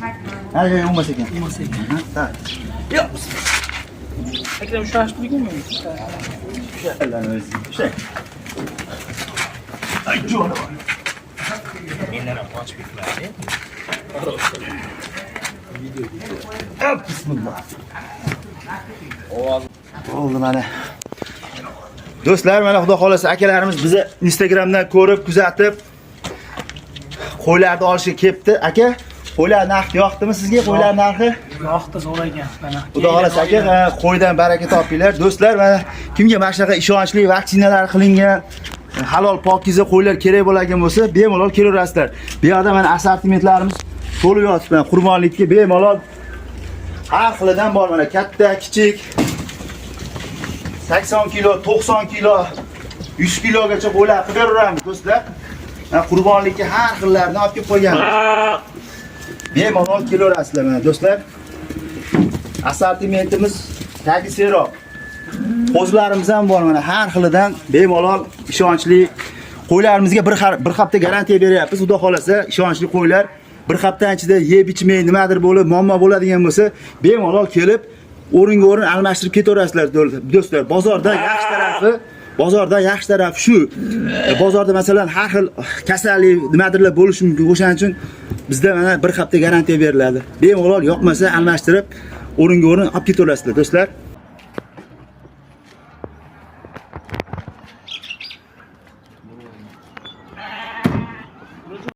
Ha, yo'q, o'nmas ekan. O'nmas ekan. Ha. Yo'q. Akram, ushlash turganmi? Ushlang. Ay, jonim. Mendan ham qochib ketmadi. Bismillah. Bo'ldi mana. Do'stlar, mana xudo xolasa akalarimiz bizni Instagramdan ko'rib, kuzatib qo'ylarni olishga kelibdi. Aka, qo'ylar narxi yoqdimi sizga? Qo'ylar narxi? Yoqdi, zo'r ekan. Mana. Xudo xolasa aka, ha, qo'ydan baraka topinglar. Do'stlar, mana kimga mana shunaqa ishonchli vaksinalar qilingan, halol pokiza qo'ylar kerak bo'ladigan bo'lsa, bemalol kelaverasizlar. Bu yoqda mana assortimentlarimiz to'lib yotibdi. Mana qurbonlikka bemalol har xilidan bor, mana katta, kichik 80 kilo, 90 kilo, 100 kilogacha qo'ylar qilib beraveramiz do'stlar. Mana qurbonlikka har xillarini olib kelib qo'yganmiz. Bemalol kelaverasizlar mana do'stlar. Assortimentimiz tagi seroq. Qo'zilarimiz ham bor, mana har xilidan bemalol ishonchli qo'ylarimizga bir hafta garantiya beryapmiz. Xudo xolasa ishonchli qo'ylar bir hafta ichida yeb ichmay nimadir bo'lib muammo bo'ladigan bo'lsa, bemalol kelib o'ringa o'rin almashtirib ketaverasizlar do'stlar. Bozorda yaxshi tarafi shu. Bozorda masalan har xil kasallik nimadirlar bo'lishi mumkin. O'shaning uchun bizda mana bir hafta garantiya beriladi. Bemalol yoqmasa almashtirib o'ringa o'rin olib ketaverasizlar do'stlar.